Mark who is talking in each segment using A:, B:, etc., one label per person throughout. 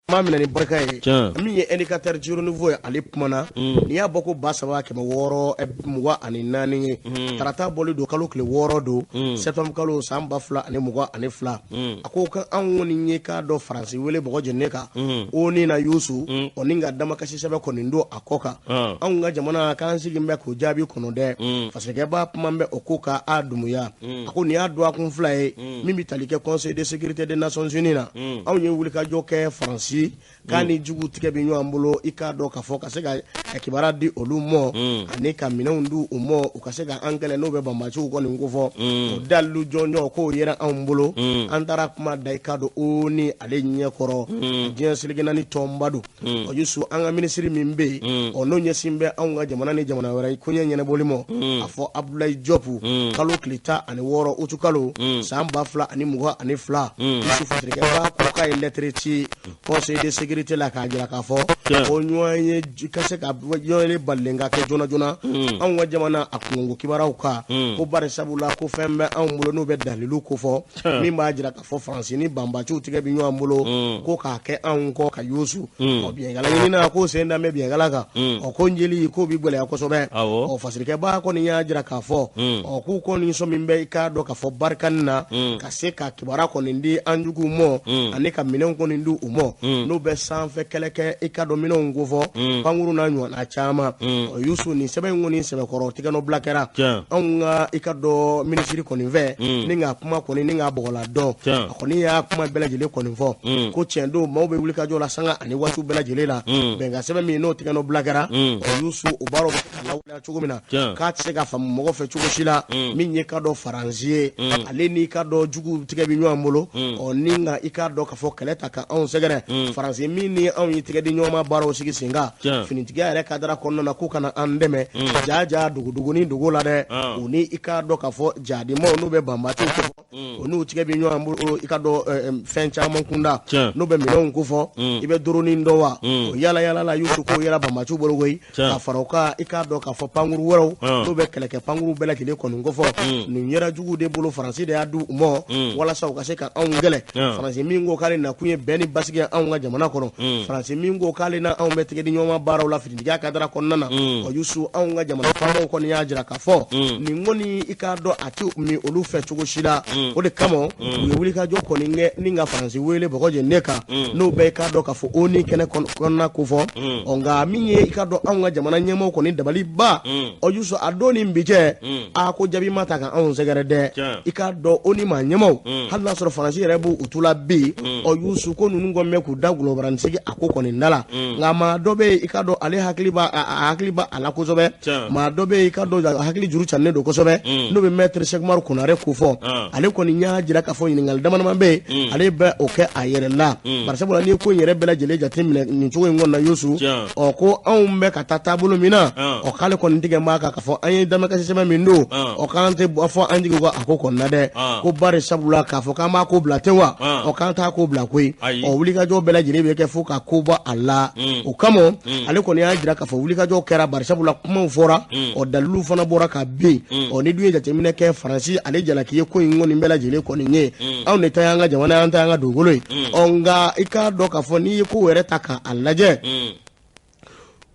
A: B'a minɛ ni barika ye. Min ye indicateur du renouveau ye, ale kumana. N'i y'a bɔ ko 3624 ye, tarata bɔli don, kalo tile 6 don, septembre kalo, san 2022. A ko ko anw kɔni ye k'a dɔn Faransi wele bɔgɔ jɛnen kan ONU na, Yusu, o ni ka damakasi sɛbɛn kɔni don a kɔ kan. Anw ka jamana k'an sigi bɛ k'o jaabi kɔnɔ dɛ. Fasirikɛba kuma bɛ o ko kan. A Dumuya a ko nin y'a dɔgɔkun 2 ye min bɛ tali kɛ Conseil de sécurité des Nations Unies na. Anw ye wulikajɔ kɛ Faransi k'a ni jugu tigɛ bɛ ɲɔgɔn bolo, i k'a dɔn k'a fɔ ka se ka kibaruya di olu mɔ ani ka minɛnw di u mɔ, u ka se ka an kɛlɛ n'o bɛ banbaanciw kɔni kofɔ. O dalilu jɔnjɔn k'o yera anw bolo. An taara kuma da, i k'a dɔn, ONU ale ɲɛ kɔrɔ, diɲɛ seleke naani tɔnba don. O Yusu, an ka minisiri min bɛ yen, ɔ n'o ɲɛsin bɛ anw ka jamana ni jamana wɛrɛ koɲɛ ɲɛnabɔli ma, a fɔ Abudulayi Jɔpu, kalo tile 16 utu kalo, san 2022, Yusu, Fasirikɛba ko k'a ye lɛtiri ci Conseil de sécurité la k'a jira k'a fɔ ko ɲɔgɔn ye ka se ka ɲɔgɔn ye balilen ka kɛ joona joona anw ka jamana a kunko kibaruyaw kan, ko bari sabula ko fɛn bɛ anw bolo n'o bɛ dalilu kofɔ min b'a jira k'a fɔ Faransi ni banbaanciw tigɛ bɛ ɲɔgɔn bolo ko k'a kɛ anw kɔ ka Yusu. Ɔ biɲɛkala ɲinina ko sen dan bɛ biɲɛkala kan, ɔ ko njeli k'o bɛ gɛlɛya kosɛbɛ. Ɔ Fasirikɛba kɔni y'a jira k'a fɔ ɔ k'u kɔni sɔmi bɛ, i k'a dɔn k'a fɔ barikani na ka se ka kibaruya kɔni di an juguw mɔ ani ka minɛnw kɔni di u mɔ n'u bɛ sanfɛ kɛlɛ kɛ, i k'a dɔn, minɛnw kofɔ, pankuru n'a ɲɔgɔnna caman. Ɔ Yusu, nin sɛbɛn in kɔni sɛbɛkɔrɔ tigɛnɔbila kɛra anw ka, i k'a dɔn, minisiri kɔni fɛ ni ka kuma kɔni ni ka bɔgɔla dɔn. A kɔni y'a kuma bɛɛ lajɛlen kɔni fɔ ko tiɲɛ don, maaw bɛ wuli ka jɔ la sanga ani waati bɛɛ lajɛlen la. Bɛnkan sɛbɛn min n'o tigɛnɔbila kɛra, ɔ Yusu, o baaraw bɛ ka lawaleya cogo min na, k'a tɛ se ka faamu mɔgɔ fɛ cogo si la. Min ye k'a dɔn Faransi ye, ale n'i k'a dɔn jugu tigɛ bɛ ɲɔgɔn bolo, ɔ ni nka i k'a dɔn k'a fɔ kɛlɛ ta ka anw sɛgɛrɛ, Faransi min ni anw ye tigɛ di ɲɔgɔn ma baaraw sigi sen kan finitigiya yɛrɛ kadara kɔnɔna na, k'u kana an dɛmɛ ja ja dogodogonin dogo la dɛ. U ni i k'a dɔn k'a fɔ jadimaw n'u bɛ banbaciw kofɔ, o n'u tigɛ bɛ ɲɔgɔn bolo, i k'a dɔn, fɛn caman kunda n'u bɛ minɛnw kofɔ. I bɛ drone dɔn wa? O yala yala la, Yusu, k'o yɛrɛ banbaciw bolo koyi, ka fara o kan, i k'a dɔn k'a fɔ pankuru wɛrɛw n'u bɛ kɛlɛkɛ pankuru bɛɛ lajɛlen kɔni kofɔ, nin yɛrɛ jugu de bolo, Faransi de y'a di u ma walasa u ka se ka anw kɛlɛ. Faransi min ko k'ale nakun ye bɛn ni basigi ye anw ka jamana kɔnɔ, Faransi min ko k'ale na anw bɛ tigɛ di ɲɔgɔn ma baaraw la finitigiya kadara kɔnɔna na. Ɔ Yusu, anw ka jamana faamaw kɔni y'a jira k'a fɔ nin kɔni, i k'a dɔn, a tɛ min olu fɛ cogo si la. O de kama u ye wulikajɔ kɔni kɛ ni ka Faransi wele bɔgɔ jɛnen kan, n'o bɛɛ, i k'a dɔn k'a fɔ ONU kɛnɛ kɔnɔna kofɔ. Ɔ nka min ye, i k'a dɔn, anw ka jamana ɲɛmaaw kɔni dabali ba. Ɔ Yusu, a don ni bi cɛ, a ko jaabi ma ta ka anw sɛgɛrɛ dɛ, i k'a dɔn, ONU maa ɲɛmaaw, hali n'a sɔrɔ Faransi yɛrɛ b'u tu la bi. Ɔ Yusu, ko ninnu kɔni bɛ k'u da gulɔbaranin sigi a ko kɔni da la. Nka maa dɔ bɛ yen, i k'a dɔn, ale hakili b'a a hakili b'a a la kosɛbɛ. Maa dɔ bɛ yen, i k'a dɔn, a hakili juru cannen don kosɛbɛ, n'o bɛ maître Cheick Oumar Konare kofɔ. Ale kɔni y'a jira k'a fɔ ɲininkali dama dama bɛ yen, ale bɛ o kɛ a yɛrɛ la, bari sabula n'i ye ko in yɛrɛ bɛɛ lajɛlen jateminɛ nin cogo in kɔnɔ na, Yusu, ɔ ko anw bɛ ka taa taabolo min na, ɔ k'ale kɔni tigɛ b'a kan k'a fɔ an ye damakasi sɛbɛn min don, ɔ k'an tɛ bɔ fɔ an jigi kɔ a ko kɔni na dɛ, ko bari sabula k'a fɔ k'an b'a ko bila ten wa, ɔ k'an t'a ko bila koyi. Ɔ wulikajɔ bɛɛ lajɛlen bɛ kɛ fo ka ko bɔ a la. O kama ale kɔni y'a jira k'a fɔ wulikajɔ kɛra, bari sabula kumaw fɔra, ɔ daliluw fana bɔra ka bin. Ɔ ni dun ye jateminɛ kɛ, Faransi ale jalaki ye ko in kɔni bɛɛ lajɛlen kɔni ye. Anw de ta y'an ka jamana ye, an ta y'an ka dugukolo ye. Ɔ nka i k'a dɔn k'a fɔ n'i ye ko yɛrɛ ta k'a lajɛ,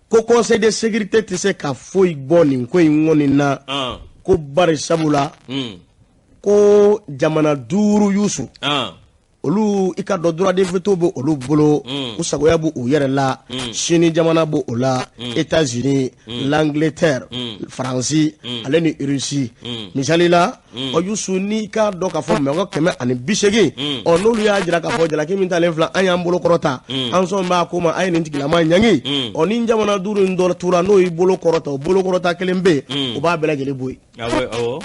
A: ko Conseil de sécurité tɛ se ka foyi bɔ nin ko in kɔni na, ko bari sabula ko jamana 5, Yusu, olu, i ka dɔn, droit de veto bɛ olu bolo, u sagoya b'u yɛrɛ la. Sini jamana b'o o la, États-Unis, l'Angleterre, Faransi ale ni Russie misali la. Ɔ Yusu, n'i k'a dɔn k'a fɔ mɔgɔ 180, ɔ n'olu y'a jira k'a fɔ jalaki min talen filɛ, an y'an bolo kɔrɔta, an sɔn b'a ko ma, a ye nin tigilama ɲangi. Ɔ ni jamana 5 in dɔ tora n'o y'i bolo kɔrɔta, o bolo kɔrɔta kelen bɛ yen, o b'a bɛɛ lajɛlen bɔ yen.
B: Awɔ.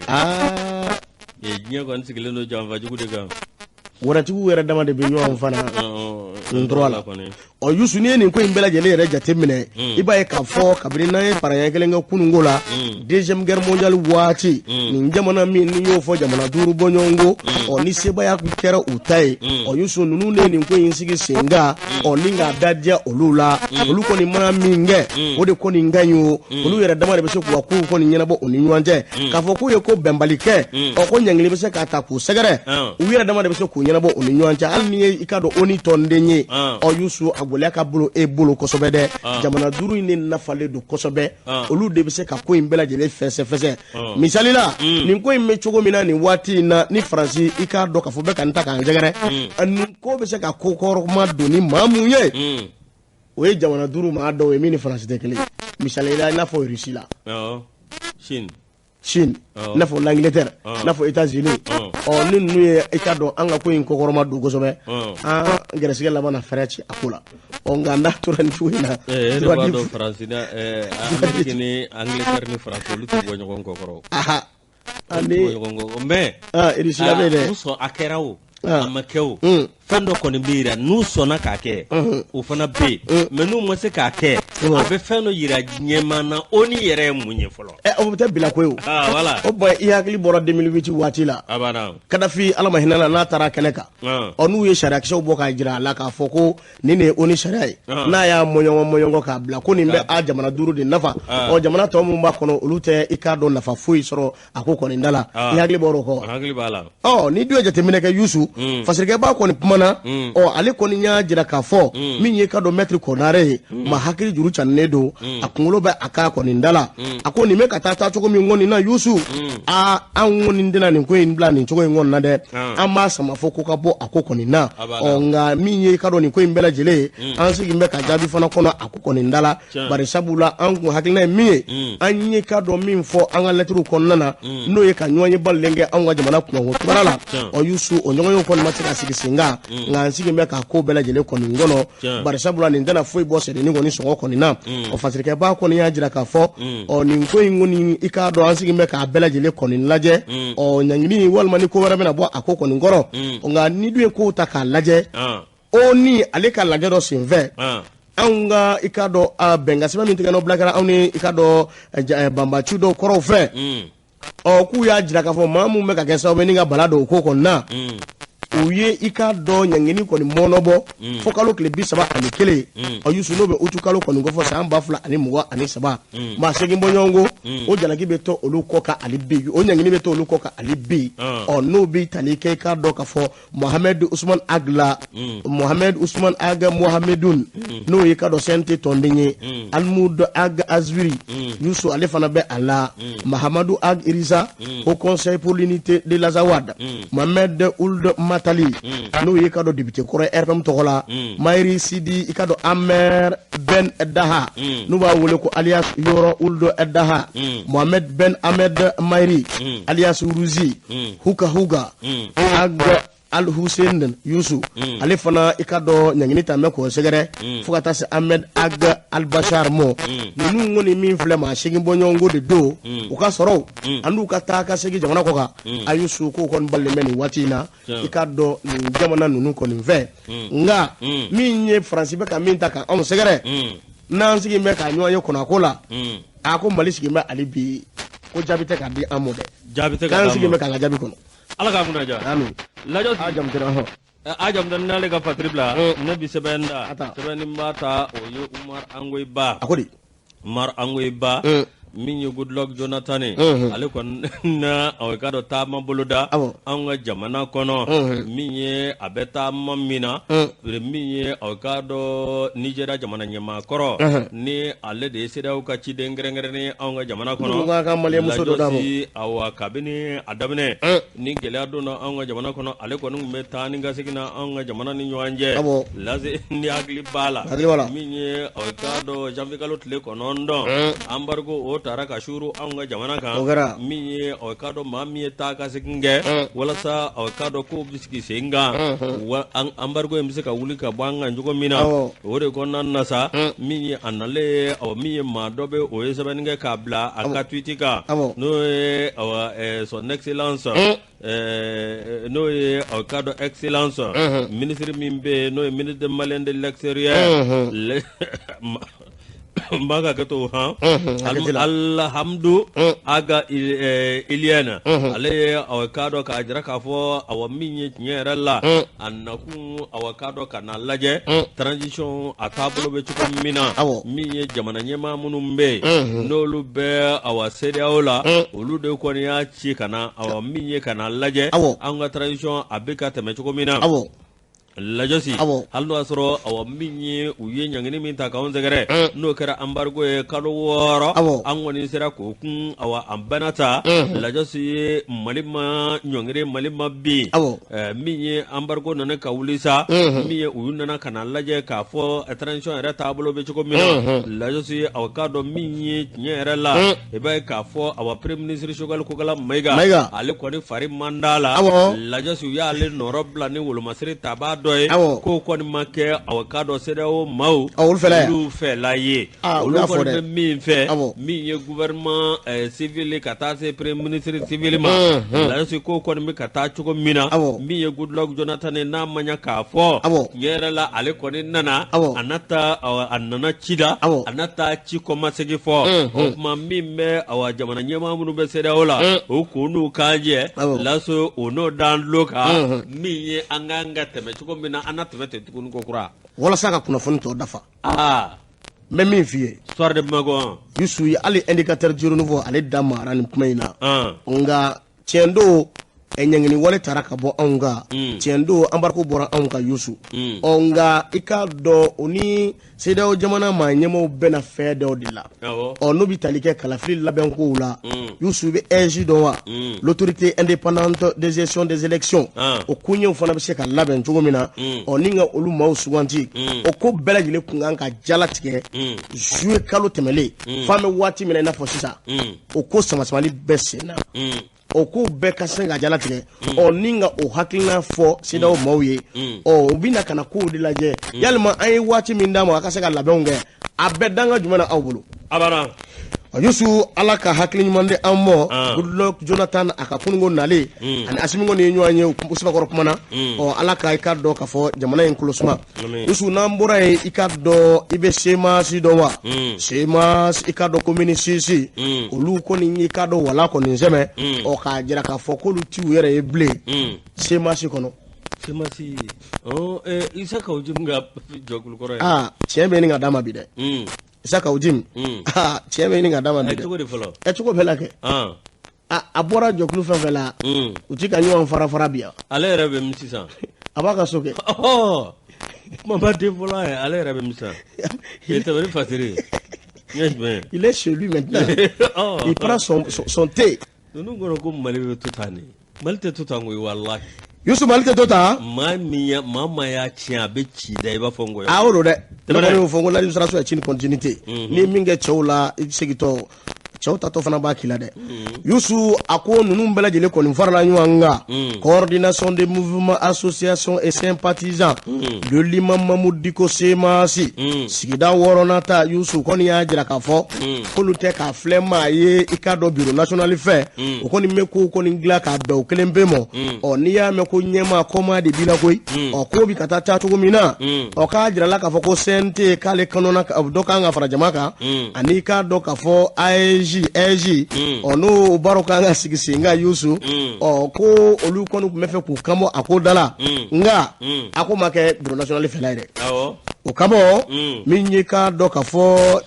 A: Aa.
B: Diɲɛ kɔni sigilen don janfa jugu de kan.
A: Wɛrɛtigiw yɛrɛ dama de bɛ ɲɔgɔn fana n tora la. Ɔ Yusu, n'i ye nin ko in bɛɛ lajɛlen yɛrɛ jateminɛ, i b'a ye k'a fɔ kabini n'an ye paraɲɛ kelen kɛ kununko la, deuxième guerre mondiale waati, nin jamana min n'i y'o fɔ, jamana duuru bɔɲɔgɔnko, ɔ ni sebaaya kɛra u ta ye. Ɔ Yusu, ninnu de ye nin ko in sigi sen kan, ɔ ni k'a da diya olu la. Olu kɔni mana min kɛ, o de kɔni ka ɲi. O olu yɛrɛ dama de bɛ se k'u ka kow kɔni ɲɛnabɔ u ni ɲɔgɔn cɛ. K'a fɔ k'u ye ko bɛnbali kɛ, ɔ ko ɲangili bɛ se k'a ta k'u sɛgɛrɛ, u yɛrɛ dama de bɛ se k'u ɲɛnabɔ u ni ɲɔgɔn cɛ. Hali n'i ye i ka dɔn ONU tɔnden ye, ɔ Yusu, a gɛlɛya ka bolo e bolo kosɛbɛ dɛ. Jamana duuru in de nafalen don kosɛbɛ, olu de bɛ se ka ko in bɛɛ lajɛlen fɛsɛfɛsɛ. Misali la, nin ko in bɛ cogo min na nin waati in na, ni Faransi, i k'a dɔn k'a fɔ bɛ ka n ta k'an sɛgɛrɛ, nin ko bɛ se ka ko kɔrɔma don ni maa mun ye, o ye jamana duuru maa dɔw ye min ni Faransi tɛ kelen ye. Misali la, i n'a fɔ Russie la,
B: Chine,
A: Chine, i n'a fɔ l'Angleterre, i n'a fɔ États-Unis. Ɔ ni ninnu ye, i k'a dɔn an ka ko in kɔkɔrɔma don kosɛbɛ, an gɛrɛsɛgɛ laban na fɛrɛ ci a ko la. Ɔ nka n'a tora nin cogo in na,
B: e de b'a dɔn Faransi ni Amérique ni Angleterre ni Faransi, olu tɛ bɔ ɲɔgɔn kɔ kɔrɔ.
A: Ani
B: bɔ ɲɔgɔn kɔ, mais
A: Russie la bɛ dɛ.
B: U sɔn a kɛra o, a ma kɛ o, fɛn dɔ kɔni bɛ yira n'u sɔnna k'a kɛ, o fana bɛ yen. Mais n'u ma se k'a kɛ, a bɛ fɛn dɔ yira ɲɛmaa na. ONU yɛrɛ ye mun ye fɔlɔ?
A: O bɛ taa bila ko ye o.
B: Voilà.
A: O bɔn, i hakili bɔra 2008 waati la.
B: A banna.
A: Kadafi, Ala ma hinɛ la, n'a taara kɛnɛ kan, ɔ n'u ye sariyakisɛw bɔ k'a jira a la k'a fɔ ko nin de ye ONU sariya ye, n'a y'a mɔɲɔgɔn mɔɲɔgɔn k'a bila ko nin bɛ a jamana duuru de nafa, ɔ jamana tɔ min b'a kɔnɔ, olu tɛ i k'a dɔn nafa foyi sɔrɔ a ko kɔni da la. I hakili bɔra o kɔ?
B: Hakili b'a la.
A: Ɔ ni dun ye jateminɛ kɛ, Yusu, fasirikɛba kɔni kumana. Ɔ ale kɔni y'a jira k'a fɔ min ye ka dɔn maître Konare ye, ma hakili juru cannen don, a kunkolo bɛ a ka kɔni da la. A ko nin bɛ ka taa taacogo min kɔni na, Yusu, aa, an kɔni tɛna nin ko in bila nin cogo in kɔni na dɛ, an b'a sama fɔ ko ka bɔ a ko kɔni na. Ɔ nka min ye ka dɔn nin ko in bɛɛ lajɛlen ye, an sigi bɛ ka jaabi fana kɔnɔ a ko kɔni da la. Bari sabula an kun hakilina ye min ye, an ye ka dɔn min fɔ an ka lɛtiriw kɔnɔna na, n'o ye ka ɲɔgɔn ye balilen kɛ anw ka jamana kunkanko kibaruya la. Ɔ Yusu, o ɲɔgɔn ye kɔni ma se ka sigi sen kan, nka an sigi bɛ ka ko bɛɛ lajɛlen kɔni kɔnɔ. Bari sabula nin tɛna foyi bɔ sɛdennin kɔni sɔngɔ kɔni na. Ɔ fasirikɛba kɔni y'a jira k'a fɔ, ɔ nin ko in kɔni, i k'a dɔn an sigi bɛ k'a bɛɛ lajɛlen kɔni lajɛ, ɔ ɲangili walima ni ko wɛrɛ bɛna bɔ a ko kɔni kɔrɔ. Nka ni dun ye kow ta k'a lajɛ, o ni ale ka lajɛ dɔ senfɛ, anw ka i k'a dɔn bɛnkan sɛbɛn min tigɛ n'o bila kɛra anw ni i k'a dɔn banbaci dɔw kɔrɔw fɛ, ɔ k'u y'a jira k'a fɔ maa mun bɛ ka kɛ sababu ye ni ka bala don o ko kɔni na, u ye i k'a dɔn ɲangini kɔni mɔnɔbɔ fo kalo tile 31. Ɔ Yusu, n'o bɛ utu kalo kɔni kofɔ san 2023, maa segin bɔ ɲɔgɔn ko o jalaki bɛ to olu kɔ ka ali bi, o ɲangini bɛ to olu kɔ ka ali bi. Ɔ n'o bɛ tali kɛ, i k'a dɔn k'a fɔ Mohamed Usman Agla, Mohamed Usman Aga Mohamedun, n'o ye ka dɔn CNT tɔnden ye, Almud Ag Azwiri, Yusu, ale fana bɛ a la, Mahamadu Ag Irisa, Haut Conseil pour l'unité de l'Azawad, Mohamed Ould Matali, n'o ye ka dɔn député kɔrɔ RPM tɔgɔ la, Mayiri Sidi, i ka dɔn Amer Ben Daha, n'u b'a wele ko alias Yɔrɔ Ould Daha, Mohamed Ben Ahmed Mayiri alias Rouzi Huka Huga Ag Al Hussein, Yusu, ale fana, i ka dɔn ɲangini ta bɛ k'o sɛgɛrɛ, fo ka taa se Ahmed Ag Al Bashar mɔ. Ninnu kɔni min filɛ, maa segin bɔɲɔgɔnko de don, u ka sɔrɔw an'u ka taa ka segin jamana kɔ kan, a Yusu, k'o kɔni balilen bɛ nin waati in na, i ka dɔn nin jamana ninnu kɔni fɛ. Nka min ye Faransi bɛ ka min ta ka anw sɛgɛrɛ, n'an sigi bɛ ka ɲɔgɔn ye kɔnɔko la, a ko Mali sigi bɛ hali bi ko jaabi tɛ k'a di an ma dɛ.
B: Jaabi tɛ.
A: K'an sigi bɛ k'an ka jaabi kɔnɔ.
B: Ala k'a kunna diya.
A: Amin.
B: Lajɔ.
A: A jamu tɛ hɔn.
B: A jamu tɛ n'ale ka fatiri bila, ne bi sɛbɛn da, sɛbɛnni b'a ta, o ye Umar Angoyi Ba.
A: A ko di?
B: Umar Angoyi Ba min ye Goodluck Jonathan ye, ale kɔni na o ka dɔn taama boloda anw ka jamana kɔnɔ, min ye a bɛ taama min na, min ye o ka dɔn Nigéria jamana ɲɛmaa kɔrɔ, ni ale de ye CEDEAO ka ciden kɛrɛnkɛrɛnnen anw ka jamana kɔnɔ.
A: Ka maliyɛnmuso dɔ d'a ma.
B: Awa, kabini a daminɛ ni gɛlɛya donna anw ka jamana kɔnɔ, ale kɔni tun bɛ taa ni ka segin na anw ka jamana ni ɲɔgɔn cɛ. Lase ni hakili b'a la, min ye o ka dɔn janvier kalo tile 9, embargo o taara ka suuru anw ka jamana kan
A: O kɛra.
B: Min ye i k'a dɔn maa min ye taa ka segin kɛ walasa i k'a dɔn kow bɛ sigi sen kan, wa embargo in bɛ se ka wuli ka bɔ an kan cogo min na, o de kɔnɔna na sa, min ye a nalen, min ye maa dɔ bɛ o ye sɛbɛnni kɛ k'a bila a ka tweet kan, n'o ye son excellence, n'o ye i k'a dɔn excellence ministre min bɛ yen, n'o ye ministre malien de l'extérieur, n b'a ka kɛ to han, Alhamdu Aga Iyene, ale ye i k'a dɔn k'a jira k'a fɔ awa min ye tiɲɛ yɛrɛ la, a nakun awa k'a dɔn ka na lajɛ transition a taabolo bɛ cogo min na, min ye jamana ɲɛmaa minnu bɛ yen n'olu bɛ awa CEDEAO la, olu de kɔni y'a ci ka na awa min ye ka na lajɛ an ka transition a bɛ ka tɛmɛ cogo min na. Lajɔsi, hali n'o y'a sɔrɔ awa min ye u ye ɲangini min ta k'anw sɛgɛrɛ, n'o kɛra embargo ye kalo 6, an kɔni sera k'o kun awa an bɛnna ta. Lajɔsi ye Mali ma ɲɔngiri, Mali ma bin, min ye embargo nana ka wuli sa, min ye u nana ka na lajɛ k'a fɔ transition yɛrɛ taabolo bɛ cogo min na. Lajɔsi, awa k'a dɔn min ye tiɲɛ yɛrɛ la, i b'a ye k'a fɔ awa premier ministre Choguel Kokalla Maïga, ale kɔni fari man d'a la. Lajɔsi, u y'ale nɔrɔ bila ni wolomasiri tabaa dɔ ye, k'o kɔni ma kɛ awa k'a dɔn CEDEAO maaw olu fɛla ye. Olu kɔni bɛ min fɛ, min ye gouvernement civil ka taa se premier ministre civil ma. Lajɔsi, k'o kɔni bɛ ka taa cogo min na, min ye Goodluck Jonathan ye, n'a ma ɲɛ k'a fɔ tiɲɛ yɛrɛ la, ale kɔni nana, a na taa, a nana ci la, a na taa ci kɔmasegin fɔ. O tuma min bɛ awa jamana ɲɛmaa minnu bɛ CEDEAO la, o k'u n'u kan jɛ laso, o n'o d'an tulo kan, min ye an k'an ka tɛmɛ cogo min na, an na tɛmɛ ten tuguni ko kura.
A: Walasa ka kunnafoni tɔ dafa, n bɛ min f'i ye,
B: Histoire de Bamakɔ.
A: Yusu ye hali Indicateur du Renouveau, ale da magara nin kuma in na. Nka tiɲɛ don, ɲangini wale taara ka bɔ anw kan, tiɲɛ don, embargo bɔra anw kan, Yusu. Ɔ nka i k'a dɔn, o ni CEDEAO jamana maa ɲɛmaaw bɛna fɛn dɔw de la, ɔ n'o bɛ tali kɛ kalafili labɛnkow la. Yusu, i bɛ AIGE dɔn wa? L'Autorité indépendante de gestion des élections, o koɲɛw fana bɛ se ka labɛn cogo min na, ɔ ni ka olu maaw suganti, o ko bɛɛ lajɛlen kun kan ka jalatigɛ juillet kalo tɛmɛlen. F'an bɛ waati min na i n'a fɔ sisan, o ko samasamali bɛɛ sen na, o ko bɛɛ ka se ka jalatigɛ, ɔ ni ka o hakilina fɔ CEDEAO maaw ye. Ɔ u bɛna ka na kow de lajɛ, yalima an ye waati min d'a ma a ka se ka labɛnw kɛ, a bɛɛ danga jumɛn na aw bolo?
B: A banna.
A: Yusu, Ala ka hakili ɲuman di an mɔ. Goodluck Jonathan a ka kununko nalen ani Asimi kɔni ye ɲɔgɔn ye u sɛbɛkɔrɔ kuma na. Ɔ Ala ka i ka dɔn k'a fɔ jamana in kolo suma. Yusu, n'an bɔra yen, i ka dɔn i bɛ CMAS dɔn wa? CMAS, i ka dɔn commune 6, olu kɔni i ka dɔn wala kɔni sɛmɛ, ɔ k'a jira k'a fɔ k'olu t'u yɛrɛ ye bilen CMAS kɔnɔ.
B: CMAS, Isa Kawu Jim ka jɔkulu kɔrɔ ye.
A: Aa, tiɲɛ bɛ ɲini ka d'a ma bi dɛ. Isa Kawu Jim, aa, tiɲɛ bɛ ɲini ka d'a ma bi dɛ.
B: Cogo di fɔlɔ?
A: Ɛ, cogo bɛɛ la kɛ. A bɔra jɔkulu fɛn fɛn la, u ti ka ɲɔgɔn fara fara bi yan.
B: Ale yɛrɛ bɛ min sisan?
A: A b'a ka so kɛ.
B: Kumaba den fɔlɔ ye, ale yɛrɛ bɛ min sisan? Tɛmɛ ni fasiri ye jumɛn?
A: Il est chez lui maintenant, il prend son thé.
B: Ninnu kɔnɔ ko Mali bɛ to tan de, Mali tɛ to tan koyi, walahi.
A: Yusu, Mali tɛ to tan.
B: Maa min ya maa maa y'a tiɲɛ, a bɛ ci da i b'a fɔ n kɔ.
A: A o don dɛ, ne kɔni y'o fɔ n ko l'administration est une continuité. N'i ye min kɛ cɛw la, i segintɔ cɛw tatɔ fana b'a k'i la dɛ. Yusu, a ko ninnu bɛɛ lajɛlen kɔni farala ɲɔgɔn kan, Coordination des mouvements, associations et sympathisants de l'imam Mahmoud Dicko, CMAS sigida wɔɔrɔnan ta. Yusu kɔni y'a jira k'a fɔ k'olu tɛ k'a filɛ maa ye i k'a dɔn bureau national fɛ, o kɔni bɛ kow kɔni dilan k'a bɛn o kelen pe ma. Ɔ n'i y'a mɛn ko ɲɛmaa kɔmaa de b'i la koyi, ɔ ko bi ka taa taa cogo min na, ɔ k'a jirala k'a fɔ ko CNT k'ale kanona dɔ kan ka fara jama kan, ani k'a dɔn k'a fɔ AEJ AIGE, ɔ n'o baaraw kan ka sigi sen kan. Yusu, ɔ ko olu kɔni tun bɛ fɛ k'u kanbɔ a ko da la, nka a ko ma kɛ bureau national fɛla ye dɛ. O kama min ye k'a dɔn k'a fɔ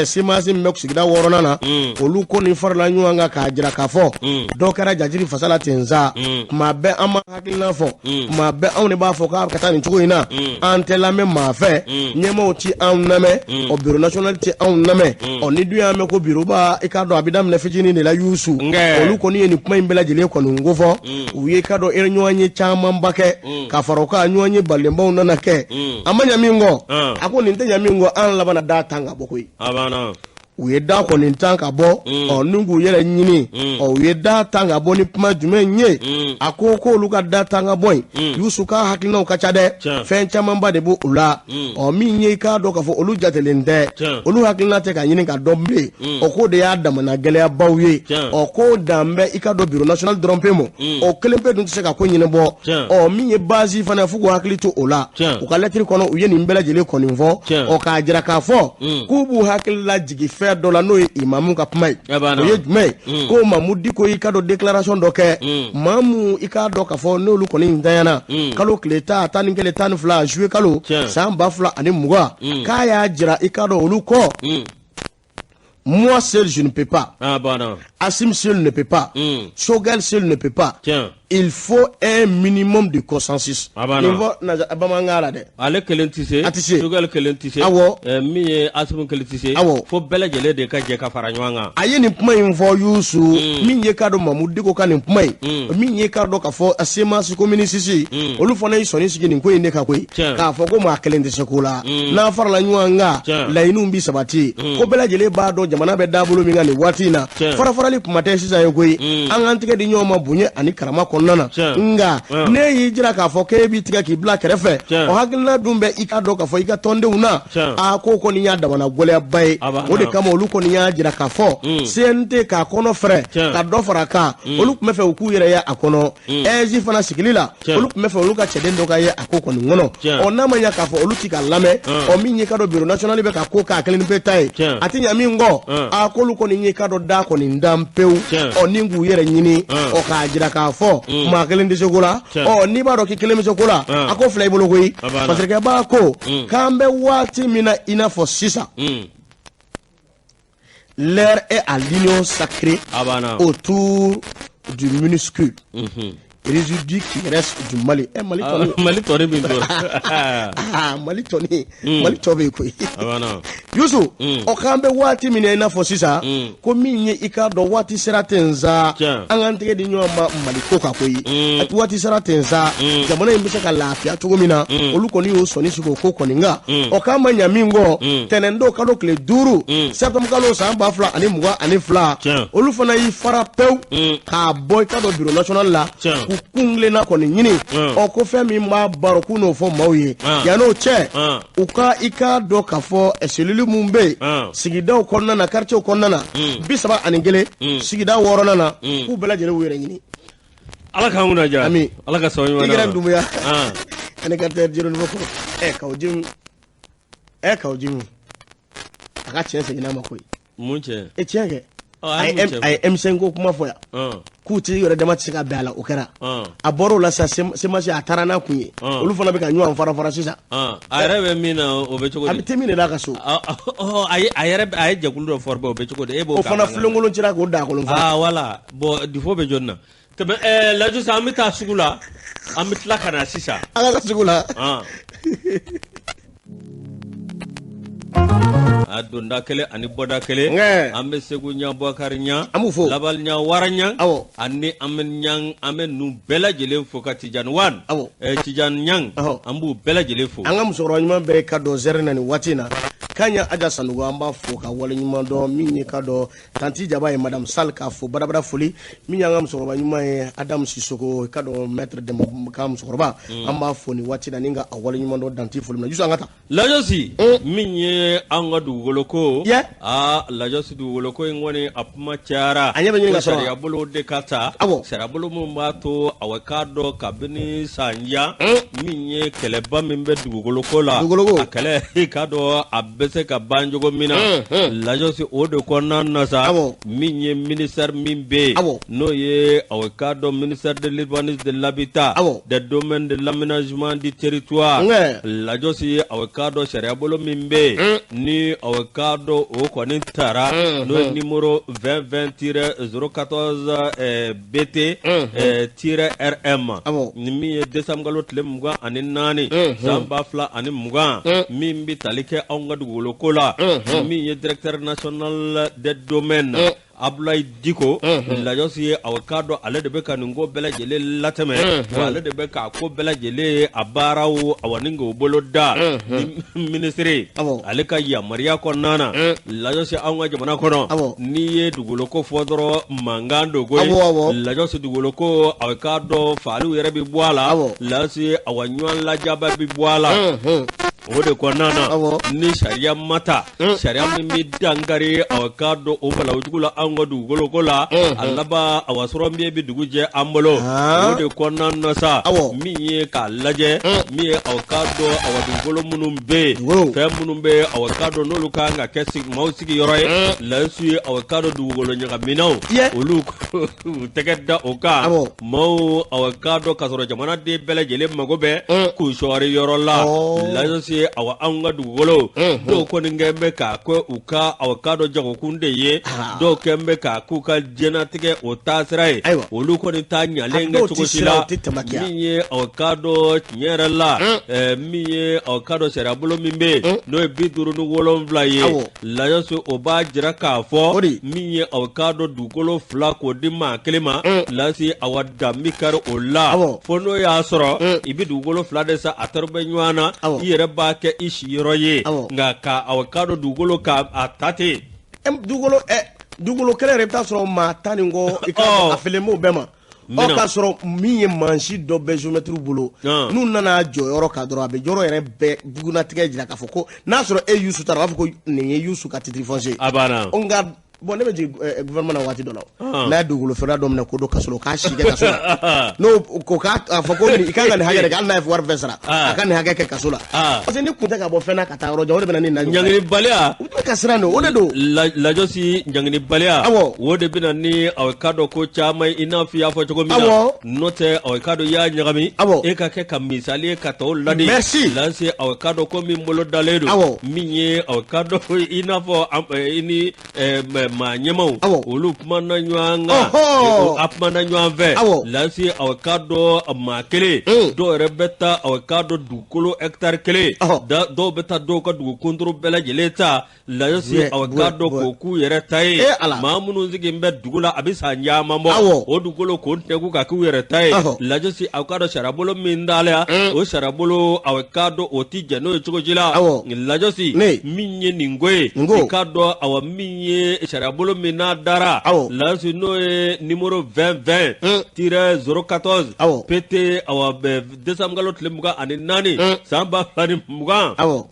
A: CMAS min bɛ sigida wɔɔrɔnan na, olu kɔni farala ɲɔgɔn kan k'a jira k'a fɔ dɔ kɛra jajiri fasa la ten sa. Tuma bɛɛ an ma hakilina fɔ, tuma bɛɛ anw de b'a fɔ k'a ka taa nin cogo in na, an tɛ lamɛn maa fɛ, ɲɛmaaw ti anw lamɛn, ɔ bureau national ti anw lamɛn. Ɔ ni dun y'a mɛn ko bureau ba, i k'a dɔn a bɛ daminɛ fitinin de la. Yusu, olu kɔni ye nin kuma in bɛɛ lajɛlen kɔni ko fɔ. U ye k'a dɔn ɲɔgɔn ye camanba kɛ ka fara o kan, ɲɔgɔn ye balenbaw nana kɛ, a ma ɲa min kɔ. A ko nin tɛ ɲa min kɔ, an labanna da tan ka bɔ koyi. U ye da kɔni tan ka bɔ, ɔ ni k'u yɛrɛ ɲini. Ɔ u ye da tan ka bɔ ni kuma jumɛn ye? A ko k'olu ka da tan ka bɔ yen, Yusu ka hakilinaw ka ca dɛ, fɛn camanba de b'o la. Ɔ min ye i k'a dɔn k'a fɔ olu jatelen tɛ, olu hakilina tɛ ka ɲini ka dɔn bilen. Ɔ k'o de y'a damana gɛlɛyabaw ye. Ɔ k'o dan bɛ i ka dɔn bureau national dɔrɔn pe ma, o kelen pe dun tɛ se ka ko ɲɛnabɔ. Ɔ min ye base fana, f'u k'u hakili to o la. U ka lɛtiri kɔnɔ, u ye nin bɛɛ lajɛlen kɔni fɔ, ɔ k'a jira k'a fɔ k'u b'u hakili lajigin fɛn dɔ la, n'o ye imamu ka kuma ye. O ye jumɛn ye? Ko Mamu Diko i ka dɔn déclaration dɔ kɛ, maa mun i k'a dɔn k'a fɔ n'olu kɔni ntanyana kalo tile 11, 12 juillet kalo san 2020, k'a y'a jira i k'a dɔn olu kɔ: moi seul je ne peux pas.
B: Ah, bon, non.
A: Assimi seul ne peut pas. Choguel seul ne peut pas.
B: Tiens.
A: Il faut un minimum de consensus.
B: Ah, bon, non.
A: Bamanankan la dɛ.
B: Ale kelen tɛ se.
A: A tɛ se.
B: Choguel kelen tɛ se.
A: Awɔ.
B: Min ye Assimi kelen tɛ se.
A: Awɔ.
B: Fo bɛɛ lajɛlen de ka jɛ ka fara ɲɔgɔn kan.
A: A ye nin kuma in fɔ, Yusu, min ye k'a dɔn Mamu Diko ka nin kuma in, min ye k'a dɔn k'a fɔ CMAS commune 6, olu fana ye sɔnni sigi nin ko in de kan koyi, k'a fɔ ko maa kelen tɛ se ko la, n'a farala ɲɔgɔn kan, laɲiniw bi sabati. Ko bɛɛ lajɛlen b'a dɔn jamana bɛ dabolo min kan nin waati in na, fara-farali kuma tɛ sisan ye koyi. An k'an tigɛ di ɲɔgɔn ma bonya ani karama kɔnɔna na. Nka ne y'i jira k'a fɔ k'e b'i tigɛ k'i bila kɛrɛfɛ, o hakilina dun bɛ i k'a dɔn k'a fɔ i ka tɔndenw na, a ko kɔni y'a damana gɛlɛyaba ye. O de kama olu kɔni y'a jira k'a fɔ CNT k'a kɔnɔ fɛrɛ ka dɔ fara a kan, olu tun bɛ fɛ u k'u yɛrɛ ye a kɔnɔ. AIGE fana sigili la, olu tun bɛ fɛ olu ka cɛden dɔ ka ye a ko kɔni kɔnɔ. Ɔ n'a ma ɲɛ k'a fɔ olu ti ka lamɛn, ɔ min ye k'a dɔn bureau national bɛ ka ko k'a kelen pe ta ye, a ti ɲɛ min kɔ, a k'olu kɔni ye k'a dɔn da kɔni dan pewu, ɔ ni k'u yɛrɛ ɲini, ɔ k'a jira k'a fɔ maa kelen tɛ se ko la. Ɔ n'i b'a dɔn k'i kelen bɛ se ko la, a ko fila i bolo koyi, parce que b'a ko k'an bɛ waati min na i n'a fɔ sisan, l'heure est à l'union sacrée autour du minuscule résidu qui reste du Mali. Eh, Mali tɔni.
B: Mali tɔni min tora.
A: Ah, Mali tɔni. Mali tɔ bɛ yen koyi. Yusu, ɔ k'an bɛ waati min na i n'a fɔ sisan, ko min ye i k'a dɔn waati sera ten sa, an k'an tɛgɛ di ɲɔgɔn ma Mali ko kan koyi. Waati sera ten sa, jamana in bɛ se ka lafiya cogo min na, olu kɔni y'o sɔnni sigi o ko kɔni kan. Ɔ k'an ma ɲa min kɔ, tɛnɛn don kalo tile 5, septembre kalo san 2022, olu fana y'i fara pewu k'a bɔ i k'a dɔn bureau national la. K'u kunkilenna kɔni ɲini, ɔ ko fɛn min b'a baro k'u n'o fɔ maaw ye. Yann'o cɛ, u ka i k'a dɔn k'a fɔ cellule mun bɛ yen sigidaw kɔnɔna na, quartier kɔnɔna na, 31, sigida 6nan na, k'u bɛɛ lajɛlen y'u yɛrɛ ɲini.
B: Ala k'an kunna diya.
A: Ami.
B: Ala ka sababu ɲuman
A: d'an ma. I kɛra Dunbuya. Ani quartier Jérôme kɔrɔ. Ɛ Kawo Jim. Ɛ Kawo Jim. A ka tiɲɛ seginna ma koyi.
B: Mun cɛ?
A: E tiɲɛ kɛ. A ye M5 ko kuma fɔ yan, k'u ti yɛrɛ dama tɛ se ka bɛn a la, o kɛra. A bɔra o la sisan, CMAS a taara n'a kun ye, olu fana bɛ ka ɲɔgɔn fara fara sisan.
B: A yɛrɛ bɛ min na, o bɛ cogo di?
A: A bɛ te min de la a ka so.
B: A yɛrɛ a ye jɛkulu dɔ former, o bɛ cogo di? E b'o
A: o fana filenkolon cira k'o da kolon fa.
B: Ah voilà, bon, défaut bɛ jɔni na? Tɛmɛ ɛɛ lajɔ sisan, an bɛ taa sugu la, an bɛ tila ka na sisan.
A: An ka taa sugu la.
B: A donda kelen ani bɔda kelen, an bɛ Segu ɲa, Bɔkari ɲa,
A: an b'u fo,
B: Labali ɲa, Wara ɲa, ani an bɛ ɲa, an bɛ ninnu bɛɛ lajɛlen fo ka Tijani Wan, Tijani ɲang, an b'u bɛɛ lajɛlen fo.
A: An ka musokɔrɔba ɲuman bɛɛ ka dɔn zɛri na nin waati in na, k'a ɲɛ Aja Sanogo, an b'a fo ka waleɲuman dɔn. Min ye ka dɔn tanti Jaba ye, madame Sall, k'a fo badabada foli. Min y'an ka musokɔrɔba ɲuman ye, Adamu Sisoko, ka dɔn maître Demba ka musokɔrɔba, an b'a fo nin waati na ni ka a waleɲuman dɔn danti foli min na. Yusu, an ka taa.
B: Lajɔsi, min ye an ka dugukolo ko, aa Lajɔsi, dugukolo ko in kɔni a kuma cayara.
A: A ɲɛ bɛ ɲini ka sɔrɔ.
B: Sariya bolo de ka ta, sariya bolo min b'a to a k'a dɔn kabini san jan min ye kɛlɛba min bɛ dugukolo ko la, a kɛlɛ i k'a dɔn a bɛ se ka ban cogo min na. Lajɔsi, o de kɔnɔna na sa, min ye ministère min bɛ yen, n'o ye a k'a dɔn ministère de l'urbanisme, de l'habitat, des domaines, de l'aménagement du territoire. Lajɔsi, a k'a dɔn sariya bolo min bɛ yen ni a k'a dɔn o kɔni taara, n'o ye numéro 2020-014 BT tiret RM, ni min ye décembre kalo tile 24 san 2020, min bɛ tali kɛ anw ka dugukolo ko la, min ye directeur national des domaines. Abdoulaye Diko Lajɔsi aw k'a dɔn ale de bɛ ka nin ko bɛɛ lajɛlen latɛmɛ wa ale de bɛ k'a ko bɛɛ lajɛlen a baaraw awa ni k'o bolo da ni minisiri ale ka yamaruya kɔnɔna na Lajɔsi anw ka jamana kɔnɔ n'i ye dugukolo ko fɔ dɔrɔn mankan don koyi Lajɔsi dugukolo ko aw k'a dɔn faaliw yɛrɛ bɛ bɔ a la Lajɔsi awa ɲɔgɔn lajaba bɛ bɔ a la o de kɔnɔna na ni sariya ma ta sariya min bɛ dankari aw k'a dɔn o balawu jugu la anw ka dugukolo ko la a laban awa sɔrɔnbiye bɛ dugu jɛ an bolo o de kɔnɔna na sa min ye k'a lajɛ min ye aw k'a dɔn awa dugukolo minnu bɛ yen fɛn minnu bɛ yen aw k'a dɔn n'olu ka kan ka kɛ maaw sigiyɔrɔ ye Lajɔsi aw k'a dɔn dugukolo ɲagaminaw olu u tɛgɛ da o kan maaw aw k'a dɔn k'a sɔrɔ jamanaden bɛɛ lajɛlen mago bɛ k'u sɔɔri yɔrɔ la Lajɔsi awa anw ka dugukolo dɔw kɔni kɛn bɛ k'a kɛ u ka aw k'a dɔn jagokun de ye dɔw kɛn bɛ k'a k'u ka diɲɛnatigɛ o taasira ye olu kɔni t'a ɲalen kɛ cogo si la min ye aw k'a dɔn tiɲɛ yɛrɛ la min ye aw k'a dɔn sariyabolo min bɛ yen n'o ye 57 ye Lajɔsi o b'a jira k'a fɔ min ye aw k'a dɔn dugukolo fila k'o di maa kelen ma Lajɔsi awa dan bɛ kari o la fo n'o y'a sɔrɔ i bɛ dugukolo fila de san a tɔrɔ bɛ ɲɔgɔn na i yɛrɛ b'a kɛ i siyɔrɔ ye nka ka aw k'a dɔn dugukolo k'a ta ten
A: dugukolo kelen yɛrɛ i bɛ t'a sɔrɔ maa 10 ni kɔ i ka a felen b'o bɛɛ ma ɔ k'a sɔrɔ min ye mansin dɔ bɛ géomètre bolo n'u nana jɔyɔrɔ kan dɔrɔn a bɛ yɔrɔ yɛrɛ bɛɛ bugunnatigɛ jira k'a fɔ ko n'a sɔrɔ e Yusu taara a b'a fɔ ko nin ye Yusu ka titre foncier
B: a banna
A: nka bon ne bɛ jigin gouvernement na waati dɔ la n'a ye dugukolo feerela dɔ minɛ k'o don kaso la k'a si kɛ kaso la n'o ko k'a fɔ ko i kan ka nin hakɛ de kɛ hali n'a ye wari bɛɛ sara a ka nin hakɛ kɛ kaso la parce que ni kun tɛ ka bɔ fɛn na ka taa yɔrɔ jan o de bɛ na ni
B: ɲanginibaliya
A: u bɛ ka siran de o de don
B: Lajɔsi ɲanginibaliya o de bɛ na ni aw k'a dɔn ko caman i n'a fɔ i y'a fɔ cogo min na n'o tɛ aw k'a dɔn i y'a ɲagami e ka kɛ ka misali ye ka tɔw ladi
A: merci
B: Lajɔsi aw k'a dɔn ko min bolo dalen don min ye aw k'a dɔn i n'a fɔ i ni maa ɲɛmaw olu kumana ɲɔgɔn kan a kumana ɲɔgɔn fɛ Lajɔsi aw k'a dɔn maa kelen dɔw yɛrɛ bɛ taa aw k'a dɔn dugukolo hɛkitari kelen dɔw bɛ taa dɔw ka dugu kunturu bɛɛ lajɛlen ta Lajɔsi aw k'a dɔn k'o k'u yɛrɛ ta ye maa minnu sigilen bɛ dugu la a bɛ san caman bɔ o dugukolo k'o tɛnku ka k'u yɛrɛ ta ye Lajɔsi aw k'a dɔn sariyabolo min dalen o sariyabolo aw k'a dɔn o tɛ jɛn n'o ye cogo si la Lajɔsi min ye nin ko ye i k'a dɔn awa min ye sariyabolo min n'a dara Lajɔsi n'o ye numéro 20 20 tiret 014 PT awa décembre kalo tile 24 san 2020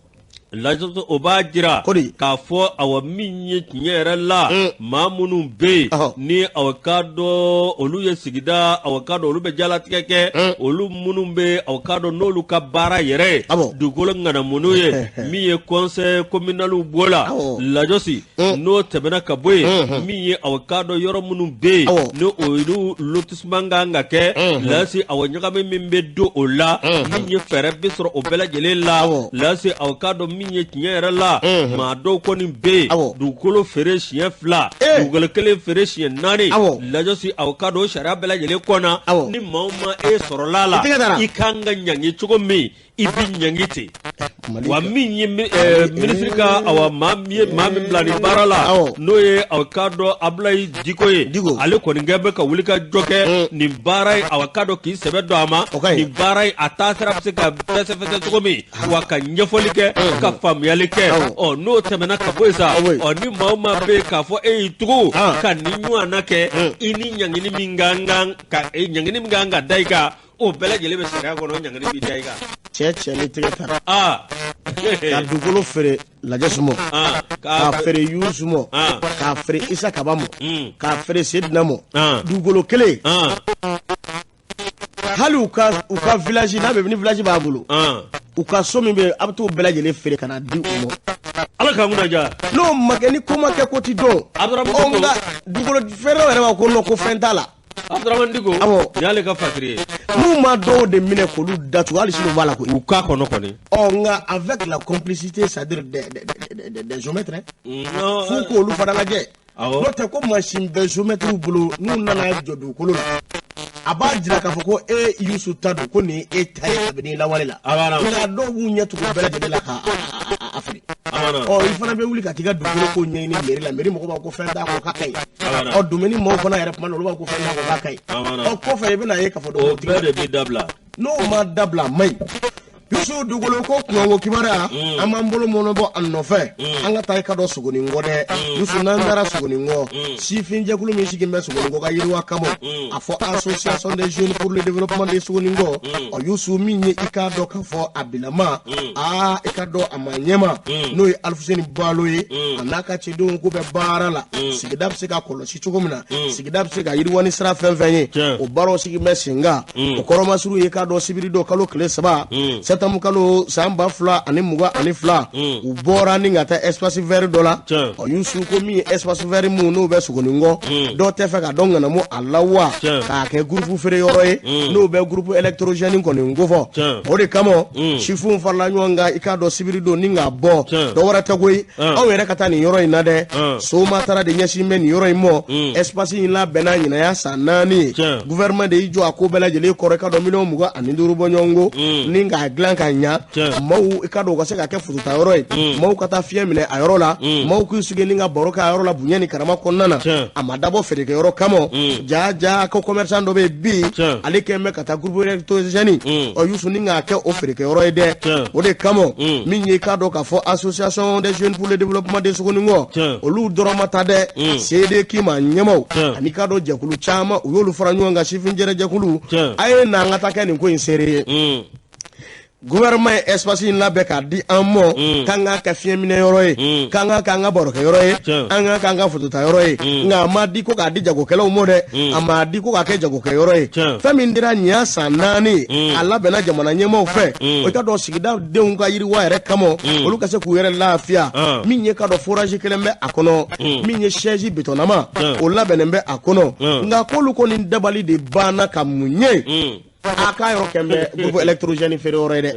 B: Lajɔsi o b'a jira k'a fɔ awa min ye tiɲɛ yɛrɛ la maa minnu bɛ yen ni aw k'a dɔn olu ye sigida aw k'a dɔn olu bɛ jalatigɛ kɛ olu minnu bɛ aw k'a dɔn n'olu ka baara yɛrɛ ye dugukolo ŋanamunu ye min ye conseil communal b'o la Lajɔsi n'o tɛmɛna ka bɔ yen min ye aw k'a dɔn yɔrɔ minnu bɛ yen ni olu lotissement kan ka kɛ Lajɔsi awa ɲagami min bɛ don o la min ye fɛɛrɛ bɛ sɔrɔ o bɛɛ lajɛlen la Lajɔsi aw k'a dɔn min ye tiɲɛ yɛrɛ la maa dɔw kɔni bɛ yen dugukolo feere siɲɛ 2 dugukolo kelen feere siɲɛ 4 Lajɔsi aw k'a dɔn o sariya bɛɛ lajɛlen kɔnɔ ni maa o maa e sɔrɔla la i kan ka ɲangi cogo min i bɛ ɲangi ten wa min ye minisiri ka awa maa min bila nin baara la n'o ye aw k'a dɔn Abulayi Diko ye ale kɔni kɛ bɛ ka wuli ka jɔ kɛ nin baara ye aw k'a dɔn k'i sɛbɛ don a ma nin baara ye a taasira bɛ se ka fɛsɛfɛsɛ cogo min wa ka ɲɛfɔli kɛ ka faamuyali kɛ ɔ n'o tɛmɛna ka bɔ yen sa ɔ ni maa o maa bɛ yen k'a fɔ e y'i tugu ka nin ɲɔgɔnna kɛ i ni ɲangini min ka kan ka ɲangini min kan ka da i kan o bɛɛ lajɛlen bɛ sariya kɔnɔ ɲangini bɛ da i kan.
A: Cɛ ni tɛgɛ taara ka dugukolo feere Lajɛsi ma k'a feere Yusu ma k'a feere Isa Kaba ma k'a feere Sedina ma dugukolo kelen hali u ka village n'a bɛ ni village b'a bolo u ka so min bɛ a bɛ t'o bɛɛ lajɛlen feere ka na di u ma.
B: Ala k'an kunna diya.
A: N'o ma kɛ ni ko ma kɛ ko ti dɔn. Nka dugukolo feerelaw yɛrɛ b'a ko non ko fɛn t'a la.
B: Abdramane Diko
A: awɔ
B: nin y'ale ka fatiri ye
A: n'u ma dɔw de minɛ k'olu datugu hali sini u b'a la koyi
B: u k'a kɔnɔ kɔni
A: ɔ nka avec la complicité c'est-à-dire des géomètres f'u k'olu fana lajɛ n'o tɛ ko mansin bɛ géomètre bolo n'u nana jɔ dugukolo la a b'a jira k'a fɔ ko e Yusu ta don ko nin ye e ta ye kabini lawale la nka dɔw b'u ɲɛ tugu bɛɛ lajɛlen la k'a feere. Ɔ i fana bɛ wuli ka t'i ka dugukolo ko ɲɛɲini mairie la, mairie mɔgɔw b'a ko fɛn t'a kɔ k'a ka ɲi. Ɔ domaine maaw fana yɛrɛ kuma na, olu b'a ko fɛn t'a kɔ k'a ka ɲi. Ɔ kɔfɛ i bɛna ye k'a fɔ
B: o bɛɛ de bɛ dabila.
A: N'o ma dabila a man ɲi. Yusu, dugukolo ko kunkanko kibaruya, an b'an bolo mɔnɔ bɔ a nɔfɛ, an ka taa i ka dɔn Sogoninkɔ dɛ. Yusu, n'an taara Sogoninkɔ, sifinjɛkulu min sigilen bɛ Sogoninkɔ ka yiriwa kama, a fɔ Association des jeunes pour le développement de Sogoninkɔ. Ɔ Yusu, min ye i k'a dɔn k'a fɔ a bilama, aa i ka dɔn a ma ɲɛma, n'o ye Alifuseni Balo ye, a n'a ka cidenw ko bɛ baara la, sigida bɛ se ka kɔlɔsi cogo min na, sigida bɛ se ka yiriwa ni sira fɛn fɛn ye, o baaraw sigi bɛ sen kan. O kɔrɔmasuru ye k'a dɔn sibiri don, kalo tile 3 septembre kalo san 2022, u bɔra ni ka taa espace vert dɔ la. Ɔ Yusu, ko min ye espace vert mun n'o bɛ Sogoninkɔ, dɔw tɛ fɛ ka dɔn ŋanamu a la wa k'a kɛ groupe feere yɔrɔ ye, n'o bɛ groupe électrogène kɔni ko fɔ. O de kama sifinw farala ɲɔgɔn kan, i k'a dɔn sibiri don ni k'a bɔ, dɔ wɛrɛ tɛ koyi, anw yɛrɛ ka taa nin yɔrɔ in na dɛ. Soma taara de ɲɛsin bɛ nin yɔrɔ in mɔ. Espace in labɛnna ɲinaya san 4 ye. Gouvernement de y'i jɔ a ko bɛɛ lajɛlen kɔrɔ, i ka dɔn miliyɔn 25 bɔ ɲɔgɔn ko ni k'a dilan ka ɲa, maaw i ka dɔn u ka se ka kɛ fotota yɔrɔ ye, maaw ka taa fiɲɛ minɛ a yɔrɔ la, maaw k'u sigi ni ka baro kɛ a yɔrɔ la bonya ni karama kɔnɔna na. A ma dabɔ feerekɛyɔrɔ kama. Ja ja ko commerçant dɔ bɛ yen bi, ale kɛn bɛ ka taa groupe électrogène, ɔ Yusu, ni k'a kɛ o feerekɛyɔrɔ ye dɛ. O de kama min ye i k'a dɔn k'a fɔ Association des jeunes pour le développement de Sogoninkɔ, olu dɔrɔn ma taa dɛ, CDK ma ɲɛmaw ani k'a dɔn jɛkulu caman, u y'olu fara ɲɔgɔn kan, sifin jɛrɛ jɛkulu, a ye na an ka taa kɛ nin ko in seere ye. Gouvernement ye espace in labɛn k'a di an ma k'an k'a kɛ fiɲɛminɛ yɔrɔ ye, k'an k'a kɛ an ka barokɛ yɔrɔ ye, an k'a kɛ an ka fotota yɔrɔ ye, nka a ma di ko k'a di jagokɛlaw ma dɛ, a ma di ko k'a kɛ jagokɛ yɔrɔ ye. Fɛn min dira nin y'a san 4 ye, a labɛnna jamana ɲɛmaaw fɛ, o ka dɔn sigida denw ka yiriwa yɛrɛ kama, olu ka se k'u yɛrɛ lafiya. Min ye ka dɔn forage kelen bɛ a kɔnɔ, min ye chaise bétonnama, o labɛnnen bɛ a kɔnɔ, nka k'olu kɔni dabali de banna ka mun ye, a k'a yɔrɔ kɛn bɛ groupe électrogène feere yɔrɔ ye dɛ.